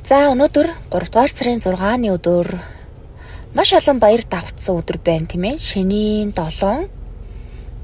За, өнөөдөр 3 дугаар сарын 6-ны өдөр, маш олон баяр давхцсан өдөр байна, тийм ээ. Шөнийн 7.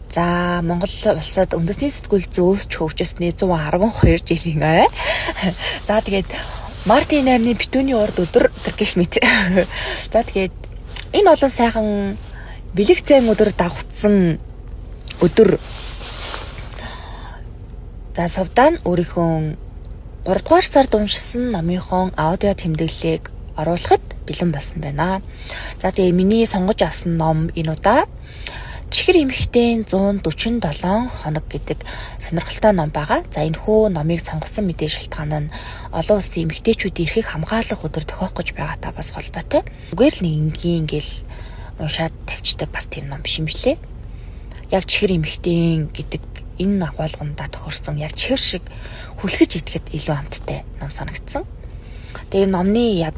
За, Монгол улсад үндэсний сэтгүүл зөөсч хөгжсөний 112 жилийн ай. За, тэгээд Мартын 8-ны битүүний урд өдөр гэх мэт. За, тэгээд энэ олон сайхан бэлэг цайн өдөр давхцсан өдөр, за, Сувдаан өөрийнхөө 3 дугаар сард уншсан номынхон аудио тэмдэглэлийг оруулахад бэлэн болсон байна. За, тэгээ миний сонгож авсан ном энэ удаа "Чихэр эмэгтэйн 147 хоног" гэдэг сонирхолтой ном байгаа. За, энэхүү номыг сонгосон мэдээ шалтгаан нь олон улсын эмэгтэйчүүдийн эрхийг хамгаалах өдөр тохиох гэж байгаатай бас холбоотой. Зүгээр л нэг энгийн ингээл уншаад тавьчихдаг бас тийм ном биш юм билээ. Яг чихэр эмэгтэйн гэдэг энэ агуулгандаа тохирсон, яг чихэр шиг хүлхэж идэхэд илүү амттай ном санагдсан. Тэгээ номны яг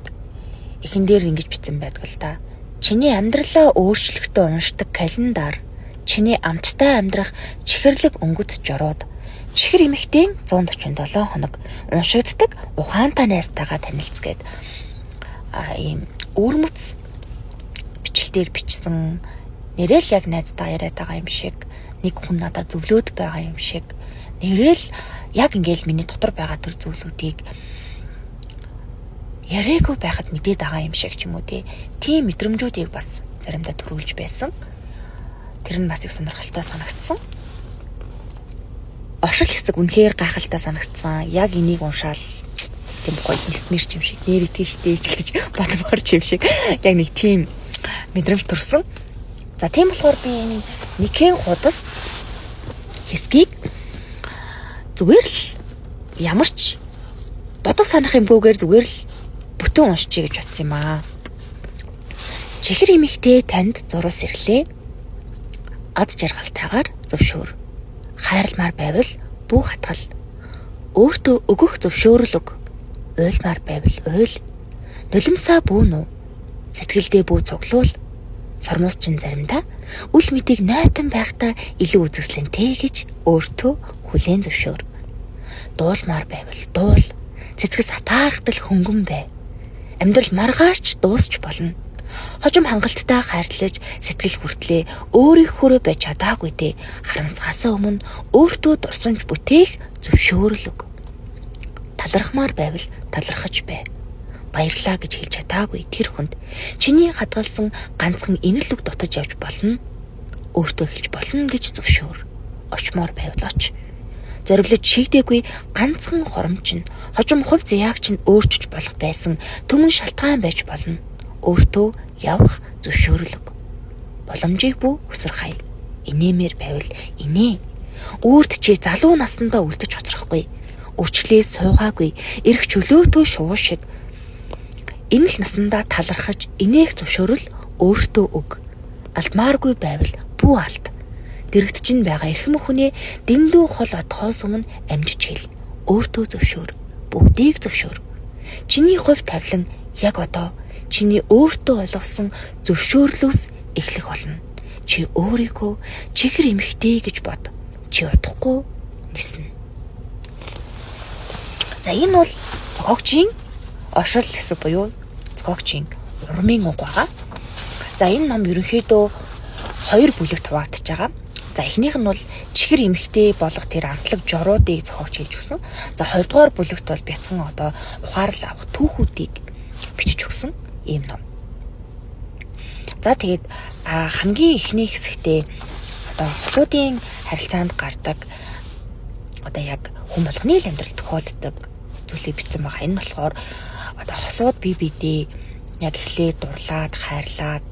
эхэн дээр ингэж бичсэн байдаг л да. Чиний амьдралаа өөрчлөхдөө уншдаг календар, чиний амттай амьдрах чихэрлэг өнгөт жорууд, "Чихэр эмэгтэйн 147 хоног" уншигддаг ухаантай найзтайгаа танилцгээд, ийм өвөрмөц бичлэлээр бичсэн, нэрэл яг найзтайгаа яриад байгаа юм шиг, нэг хүн надад зөвлөөд байгаа юм шиг, нэрэл яг ингээл миний дотор байгаа тэр зүйлүүдийг яриаггүй байхад мэдээд байгаа юм шиг ч юм уу, тийм мэдрэмжүүдийг бас заримдаа төрүүлж байсан. Тэр нь бас их сонирхолтой санагдсан. Оршил хэсэг үнэхээр гайхалтай санагдсан. Яг энийг уншаал тийм гоё нисмэр ч юм шиг, нэр итгэж штэ гэж бодмоор ч юм шиг, яг нэг тийм мэдрэмж төрсөн. За, тийм болохоор би энэ нэгэн худас хэсгийг зүгээр л ямар ч бодох санах юмгүйгээр зүгээр л бүтэн уншчихъя гэж бодсон юм аа. Чихэр эмэгтэй танд зурус ирлээ. Аз жаргалтайгаар зөвшөөр. Хайрламаар байвал бүү хатгал. Өөртөө өгөх зөвшөөрөл өг. Уйлмаар байвал уйл. Нулимсаа бүү нүү. Сэтгэлдээ бүү цуглуул. Сормуус чинь заримдаа үл мэдийг нойтон байхдаа илүү үзэсгэлэнтэй гэж өөртөө хүлээн зөвшөөр. Дуулмаар байвал дуул. Цэцгэс атаархтал хөнгөн бай. Амьдрал маргааш ч дуусч болно. Хожим хангалттай хайрлаж сэтгэл хүртлээ өөрийнхөөрөө байж чадаагүй дээ. Харамсахаасаа өмнө өөртөө дурсамж бүтээх зөвшөөрөл өг. Талархмаар байвал талархаж бай. Баярлаа гэж хэлж чадаагүй тэр хүнд чиний хадгалсан ганцхан энэл үг дутаж явж болно. Өөртөө хэлж болно гэж зөвшөөр. Очмоор байвал оч. Зориглож шийдээгүй ганцхан хором чинь хожим хувь заяаг чинь өөрчилж болох байсан түмэн шалтгаан байж болно. Өөртөө явах зөвшөөрөл өг. Боломжийг бүү хөсөр хай. Инээмээр байвал инээ. Үүрд чи залуу насандаа үлдэж хоцрохгүй. Үрчлээ суугаагүй. Эрх чөлөөтэй шувуу шиг энэ л насандаа талархаж инээх зөвшөөрөл өөртөө өг. Алдмааргүй байвал бүү алд. Дэрэгд чинь байгаа эрхэм хүнээ дэндүү хол отхоос өмнө амжиж хэл. Өөртөө зөвшөөр. Бүгдийг зөвшөөр. Чиний хувь тавилан яг одоо чиний өөртөө олгосон зөвшөөрлөөс эхлэх болно. Чи өөрийгөө чихэр эмэгтэй гэж бод. Чи удахгүй ниснэ. За, энэ бол зохиогчийн оршил хэсэг буюу зохиогчийн урмын үг байгаа. За, энэ ном ерөнхийдөө хоёр бүлэгт хуваагдчихж байгаа. За, эхнийх нь бол чихэр эмэгтэй болох тэр амтлаг жоруудыг зохиогч хэлж өгсөн. За, хоёрдугаар бүлэгт бол бяцхан одоо ухаарал авах түүхүүдийг бичиж өгсөн ийм ном. За, тэгээд хамгийн эхний хэсэгтээ одоо хосуудын харилцаанд гардаг, одоо яг хүн болгоны л амьдрал тохиолддог зүйлийг бичсэн байгаа. Энэ нь болохоор одоо хосууд бие биедээ яг эхлээд дурлаад, хайрлаад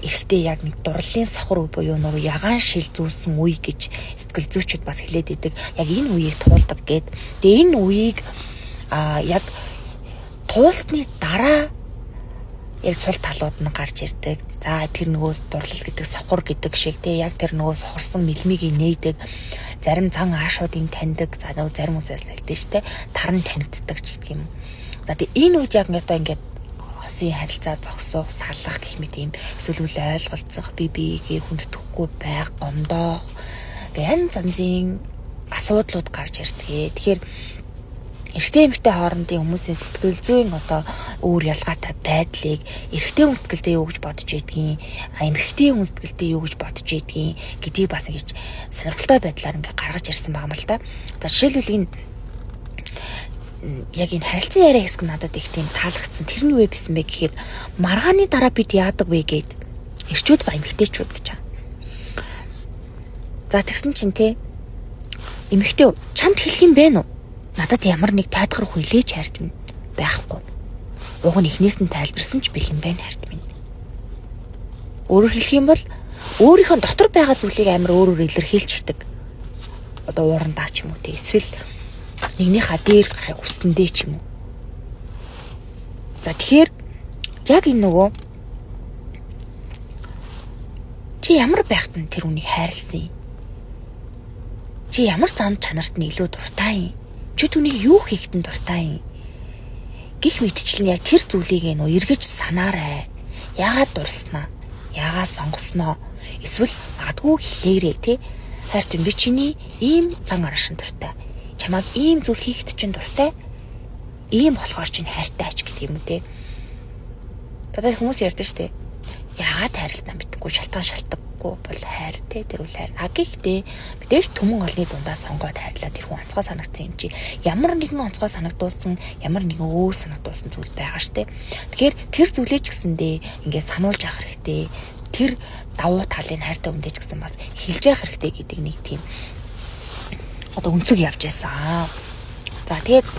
эрэхтэй яг нэг дурлалын сохор үе буюу нөгөө ягаан шил зүүсэн үе гэж сэтгэл зүйчид бас хэлээд идэг. Яг энэ үеийг туулдаг гээд. Тэгээ энэ үеийг яг туулсны дараа яг сул талууд нь гарч ирдэг. За, тэр нөгөө дурлал гэдэг сохор гэдэг шиг те, яг тэр нөгөө сохорсон мэлмиг нээдэг. Зарим зан аашуудыг таньдаг. За, нөгөө зарим хүмүүсээс л хэлдэг штэ. Тар нь танигддаг ч гэдэг юм. За, тэгээ энэ үед яг ингээд одоо ингээд хосын харилцаа зогсоох, салах гэх мэт юм, эсвэл үл ойлголцох, бие биегээ хүндэтгэхгүй байх, гомдоох гэх янз янзын асуудлууд гарч ирдэг. Тэгэхээр Эрэгтэй эмэгтэй хоорондын хүмүүсийн сэтгэл зүйн одоо өөр ялгаатай байдлыг эрэгтэй хүн сэтгэлдээ юу гэж бодож ийдгийг, эмэгтэй хүн сэтгэлдээ юу гэж бодож ийдгийг гэдгийг бас ингэж сонирхолтой байдлаар ингээ гаргаж ирсэн байгаа юм л да. За, жишээлбэл, энэ яг энэ харилцан яриа хэсэг надад их тийм таалагдсан. Тэр нь юу вэ бисэн бэ гэхээр маргааны дараа бид яадаг вэ гэд эрчүүд ба эмэгтэйчүүд гэж байгаа. За, тэгсэн чинь те эмэгтэй чамд хэлэх юм бэ нү? Надад ямар нэг тайлбар хүлээж хайрт минь байхгүй. Уг нь эхнээс нь тайлбарсан ч бэлэн байна, хайрт минь. Өөрөөр хэлэх юм бол өөрийнхөө дотор байгаа зүйлийг амар өөрөөр илэрхийлчихдэг. Одоо уурандаа ч юм уу те, эсвэл нэгнийхээ дээр гарахыг хүссэндээ ч юм уу. За, тэгэхээр яг энэ нөгөө чи ямар байхад нь тэр үнийг хайрлсан юм? Чи ямар зан чанарт нь илүү дуртай юм? Чи түүнийг юу хийхэд нь дуртай юм? Гэх мэтчлэн яг тэр зүйлийг нөө эргэж санаарай. Яагаад дурснаа? Яагаад сонгосноо? Эсвэл магадгүй хэлээрээ те. Хайрт, би чиний ийм зан аршин дуртай. Чамайг ийм зүйл хийхэд чинь дуртай. Ийм болохоор чинь хайртай ач гэдэг юм үү те. Одоо хүмүүс ярьдаг штэ. Яагаад хайрласнаа мэдэхгүй, шалтгаан шалтгаггүй бол хайр те, тэр үл хайр. А гэхдээ мэдээж түмэн олны дундаа сонгоод хайрлаа, тэр хүн онцгой санагдсан юм чи ямар нэгэн онцгой санагдуулсан, ямар нэгэн өөр санагдуулсан зүйл байгаа штэ. Тэгэхээр тэр зүйлээ ч гэсэндээ ингээд сануулж авах хэрэгтэй. Тэр давуу талыг хайртай хүндээ ч гэсэн бас хэлж явах хэрэгтэй гэдэг нэг тийм одоо өнцөг явж байсан. За, тэгээд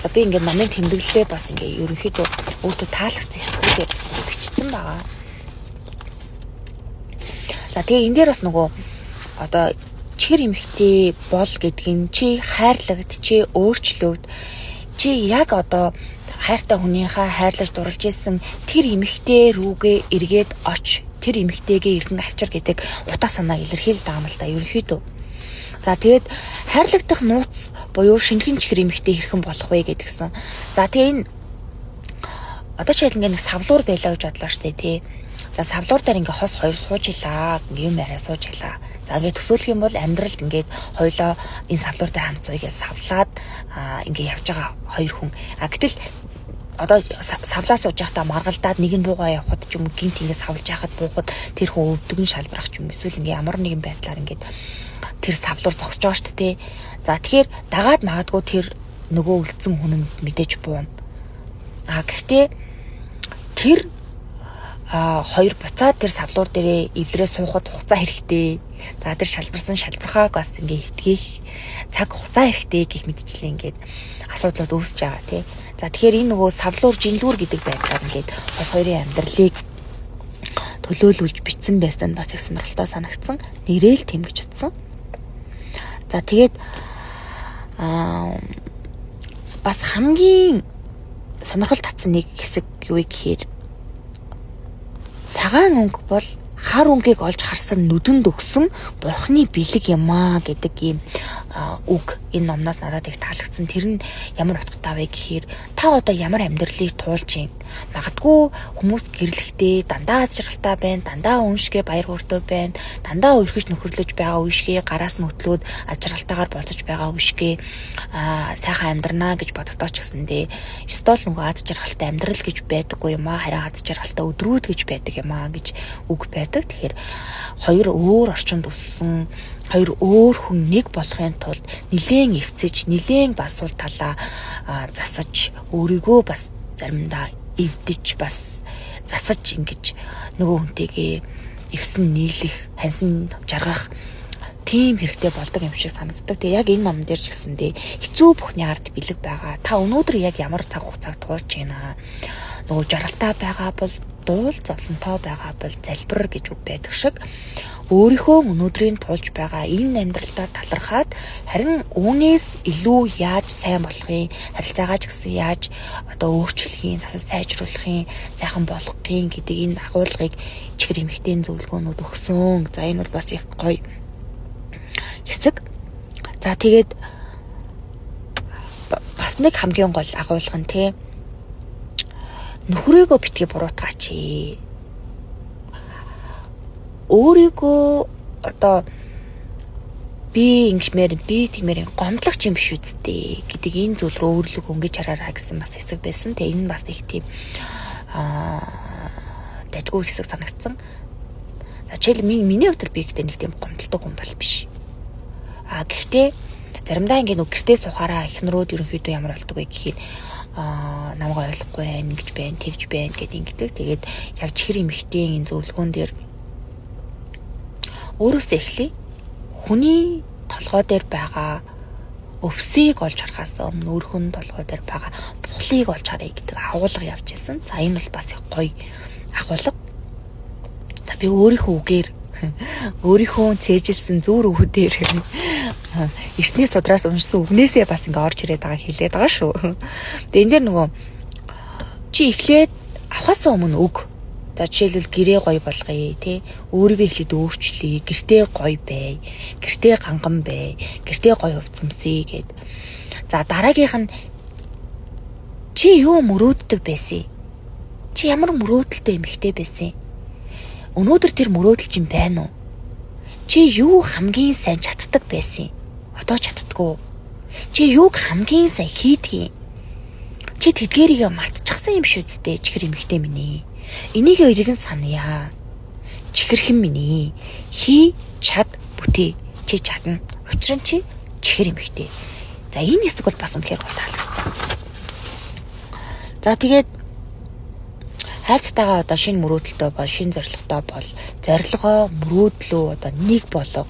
за би ингээд номын тэмдэглэлээ бас ингээд ерөнхийдөө өөртөө таалагдсан хэсгүүдээ бас бичсэн байгаа. За, тэгээ энэ дээр бас нөгөө одоо чихэр эмэгтэй бол гэдэг нь чи хайрлагд, чи өөрчлөгд, чи яг одоо хайртай хүнийхээ хайрлаж дурлж исэн тэр эмэгтэй рүүгээ эргээд оч, тэр эмэгтэйгээ эргэн авчир гэдэг утга санааг илэрхийлдэг юм л да ерөнхийдөө. За, тэгээд хайрлагдах нууц буюу шинэхэн чихэр эмэгтэй хэрхэн болох вэ гэдгсэн. За, тэгээ энэ одоо жишээл ингээ нэг савлуур байлаа гэж бодлоо штэ тий. За, савлуур дээр ингээ хос хоёр сууж илаа. Ингээ юм яриа сууж илаа. За, ингээ төсөөлөх юм бол амьдралд ингээд хоёлоо энэ савлуур дээр хамт зуйгээ савлаад ингээ явж байгаа хоёр хүн. А гэтэл одоо савлаа сууж байхдаа маргалдаад нэг нь буугаа явхад ч юм уу, гинт ингээ савлж яхад буухад тэр хүн өвдөгн шалбарах ч юм, эсвэл ингээ ямар нэгэн байдлаар ингээд тэр савлуур зогсож байгаа шүү дээ. За, тэгэхээр дагаад магадгүй тэр нөгөө үлдсэн хүн нь мэдээж бууна. А гэхдээ тэр хоёр буцаад тэр савлуур дээрээ эвлэрээ суухад хугацаа хэрэгтэй. За, тэр шалбарсан шалбархааг бас ингээ хэвтгэх цаг хугацаа хэрэгтэй гэх мэтчлэн ингээд асуудлууд үүсэж байгаа тий. За, тэгэхээр энэ нөгөө савлуур жинлүүр гэдэг байдлаар ингээд бас хоёрын амьдралыг төлөөлүүлж бичсэн байсан нь бас их сонирхолтой санагдсан. Нэрэл тэм гэж утсан. За, тэгээд бас хамгийн сонирхол татсан нэг хэсэг юу вэ гэхээр цагаан өнгө бол хар өнгийг олж харсан нүдэнд өгсөн бурхны бэлэг юм аа гэдэг ийм үг энэ номноос надад их таалагдсан. Тэр нь ямар утгатай вэ гэхээр та одоо ямар амьдралыг туулж байна? Магадгүй хүмүүс гэрлэхдээ дандаа аз жаргалтай байна, дандаа үншгэ баяр хөөртэй байна, дандаа өрхөж нөхөрлөж байгаа үешгээ гараас нь хөтлөөд аз жаргалтайгаар болцож байгаа үешгээ сайхан амьдрнаа гэж бодогдоо ч гэсэндээ ёстой л нөгөө аз жаргалтай амьдрал гэж байдаггүй юм аа, харин аз жаргалтай өдрүүд гэж байдаг юм аа гэж үг байдаг. Тэгэхээр хоёр өөр орчинд өссөн хоёр өөр хүн нэг болохын тулд нилээн эвцэж, нилээн бас сул талаа засаж, өөрийгөө бас заримдаа эвдэж, бас засаж ингэж нөгөө хүнтэйгээ эвсэн нийлэх, хансан жаргах тийм хэрэгтэй болдог юм шиг санагддаг. Тэгээ яг энэ ном дээр ч гэсэндээ хэцүү бүхний ард бэлэг байгаа. Та өнөөдөр яг ямар цаг хугацааг туулж байна? Нөгөө жаргалтай байгаа бол дуул, зовлонтой байгаа бол залбир гэж үг байдаг шиг өөрийнхөө өнөөдрийн туулж байгаа энэ амьдралдаа талархаад, харин үүнээс илүү яаж сайн болохыг, харилцаагаа ч гэсэн яаж одоо өөрчлөхийг, засаж сайжруулахыг, сайхан болгохыг гэдэг энэ агуулгыг чихэр эмэгтэйн зөвлөгөөнүүд өгсөн. За, энэ бол бас их гоё хэсэг. За, тэгээд бас нэг хамгийн гол агуулга нь те нөхрийгөө битгий буруутгаач. Өөрийгөө одоо Би ингэмээр, би тэгмээр гомдлогч юм биш үсттэй гэдэг энэ зүйл рүү өөрлөг өнгөж хараараа гэсэн бас хэсэг байсан. Тэгээ энэ бас их тийм дажгүй хэсэг санагдсан. За, жишээл миний хувьд би гэхдээ нэг тийм гомдолдог хүн бол биш. А гэхдээ заримдаа ингэ нэг гэртээ сухаараа эхнэрүүд ерөнхийдөө ямар болдог вэ гэхээр намайг ойлгохгүй байна, ингэж байна, тэгж байна гэд ингэдэг. Тэгээд яг чихэр эмэгтэй энэ зөвлөгөөн дээр өөрөөсөө эхлэе. Хүний толгой дээр байгаа өвсийг олж харахаас өмнө өөрхөн толгой дээр байгаа бухлыг олж харъя гэдэг агуулга явж исэн. За, энэ бол бас их гоё агуулга. За, би өөрийнхөө үгээр, өөрийнхөө цээжилсэн зүүр үгүүдээр, эртний судраас уншсан үгнээсээ бас ингээ орж ирээд байгааг хэлээд байгаа шүү. Тэгээ энэ дээр нөгөө чи эхлээд авахаас өмнө өг. За, жишээлбэл гэрээ гоё болгоё тий. Өөрийгөө эхлээд өөрчлөе. Гэртээ гоё бай. Гэртээ ганган бай. Гэртээ гоё хувцас өмсөе гэд. За, дараагийнх нь чи юу мөрөөддөг байсан? Чи ямар мөрөөдөлтэй эмэгтэй байсан? Өнөөдөр тэр мөрөөдөл чинь байна уу? Чи юу хамгийн сайн чаддаг байсан? Одоо чаддаггүй. Чи юуг хамгийн сайн хийдгийг? Чи тэдгээрийгээ мартчихсан юм шүү дээ, чихэр эмэгтэй минь ээ. Энийг эргэн саная. Чихэрхэн минь ээ. Хий, чад, бүтээ. Чи чадна. Учир нь чи чихэр эмэгтэй. За, энэ хэсэг бол бас үнэхээр гоё таалагдсан. За, тэгээд хайрцагтайгаа одоо шинэ мөрөөдөлтөй бол, шинэ зорилготой бол, зорилгоо, мөрөөдлөө одоо нэг болго,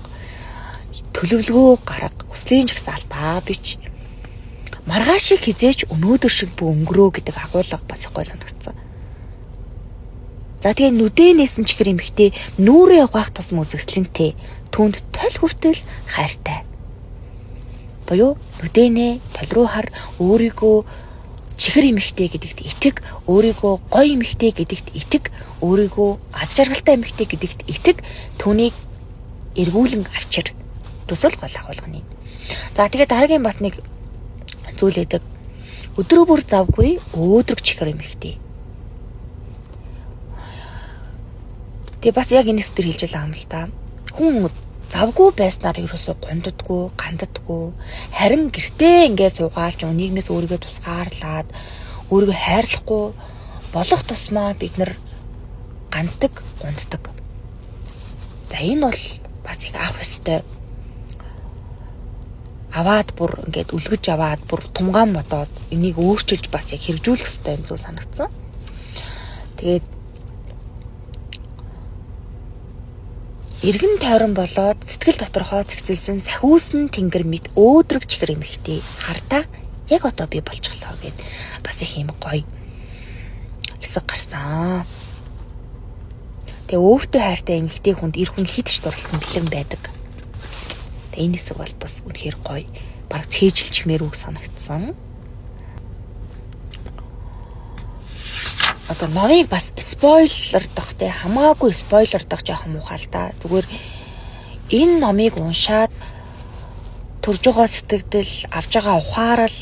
төлөвлөгөө гарга, хүслийн жагсаалтаа бич. Маргааш шиг хизээч өнөөдөр шиг бүү өнгөрөө гэдэг агуулга бас их гоё санагдсан. За, тэгээ нүдэнээс нь чихэр эмэгтэй нүрээ угаах тусам үзэсгэлэнтэй, түүнд тол хүртэл хайртай. Буюу нүдэнээ тол руу хар, өөрийгөө чихэр эмэгтэй гэдэгт итэг, өөрийгөө гоё эмэгтэй гэдэгт итэг, өөрийгөө аз жаргалтай эмэгтэй гэдэгт итэг, түүнийг эргүүлэн авчир. Төсөл гол агуулга нь. За, тэгээ дараагийн бас нэг зүйл өгдөг. Өдрөө бүр завгүй өөдрөг чихэр эмэгтэй. Тэгээ бас яг энэ хэсгээр хэлж байгаа юм л да. Хүн завгүй байснаар ерөөсөө гунддаггүй, ганддаггүй. Харин гэртээ ингээ суугаалч нийгмээс өөрийгөө тусгаарлаад өөрийгөө хайрлахгүй болох тусмаа бид нар ганддаг, гунддаг. За, энэ бол бас их авах ёстой. Аваад бүр ингээд үлгэж аваад бүр тунгаан бодоод энийг өөрчилж бас яг хэрэгжүүлэх ёстой юм зүйл санагдсан. Тэгээд эргэн тойрон болоод сэтгэл доторхоо цэгцэлсэн сахиусан тэнгэр мэт өөдрөг чихэр эмэгтэй хардаа яг одоо би болчихлоо гэд бас их юм гоё хэсэг гарсан. Тэгээ өөртөө хайртай эмэгтэй хүнд эр хүн хит ч дурлсан бэлэн байдаг. Тэгээ энэ хэсэг бол бас үнэхээр гоё. Бараг цээжилчмээр үг санагдсан. Одоо номыг бас spoiler дох те, хамаагүй spoiler дох жоохон муухай л да. Зүгээр энэ номыг уншаад төрж байгаа сэтгэгдэл, авж байгаа ухаарал,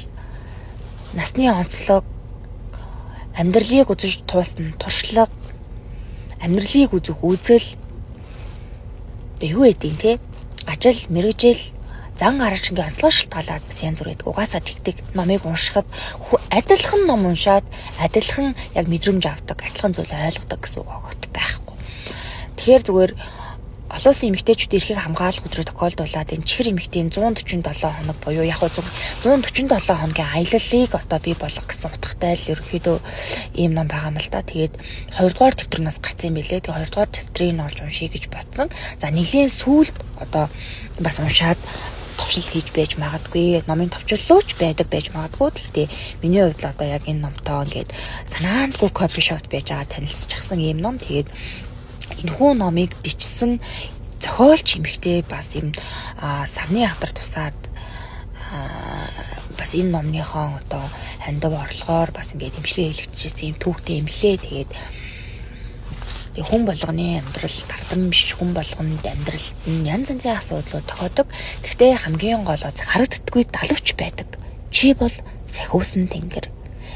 насны онцлог, амьдралыг үзэж туусна туршлага, амьдралыг үзэх үзэл, юу гэдгийг те, ажил, мэргэжил, зан арч ингээ онцлог шалтгаалаад бас янз бүр байдаг. Угаасаа тэгдэг. Номыг уншихад адилхан ном уншаад адилхан яг мэдрэмж авдаг, адилхан зүйл ойлгодог гэсэн үг огт байхгүй. Тэгэхээр зүгээр олон улсын эмэгтэйчүүд эрхийг хамгаалах өдрийг тохиолдуулаад энэ чихэр эмэгтэйн 147 хоног буюу яг 147 хоногийн аяллыг одоо бий болгох гэсэн утгатай л ерөнхийдөө ийм ном байгаа юм л да. Тэгээд 2 дугаар тэмдэгнээс гарсан юм билээ. Тэгээд 2 дугаар тэмдгийг нь олж уншия гэж бодсон. За, нэгэн сүүлд одоо бас уншаад товшил хийж байж магадгүй. Номын товчлолооч байдаг байж магадгүй. Гэхдээ миний хувьд л одоо яг энэ номтоо ингээд санаандгүй coffee shop байж байгаа танилцчихсан ийм ном. Тэгээд энэхүү номыг бичсэн зохиолч эмэгтэй бас юм савны хавдар тусаад бас энэ номныхоо одоо хандив орлогоор бас ингээд эмчилгээ хийлэгдчихсэн юм түүхтэй юм лээ. Тэгээд хүн болгоны амьдрал тардам биш, хүн болгонд амьдралд нь янз янзын асуудлууд тохиодог. Гэхдээ хамгийн гол харагддаггүй далавч байдаг. Чи бол сахиусан тэнгэр.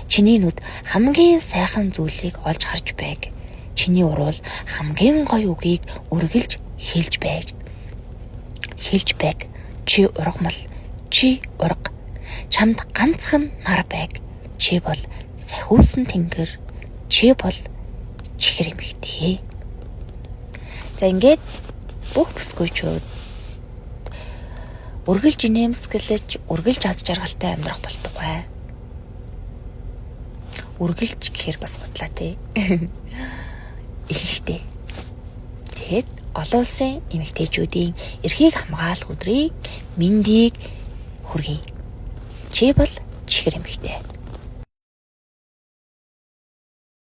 Чиний нүд хамгийн сайхан зүйлийг олж харж байг. Чиний уруул хамгийн гоё үгийг үргэлж хэлж байг. Хэлж байг. Чи ургамал, чи урга. Чамд ганцхан нар байг. Чи бол сахиусан тэнгэр. Чи бол чихэр эмэгтэй. За, ингээд бүх бүсгүйчүүд үргэлж инээмсэглэж, үргэлж аз жаргалтай амьдрах болтугай. Үргэлж гэхээр бас худлаа, тий. Ихтэй. Тэгээд олон улсын эмэгтэйчүүдийн эрхийг хамгаалах өдрийг мэндийг хүргэе. Чи бол чихэр эмэгтэй.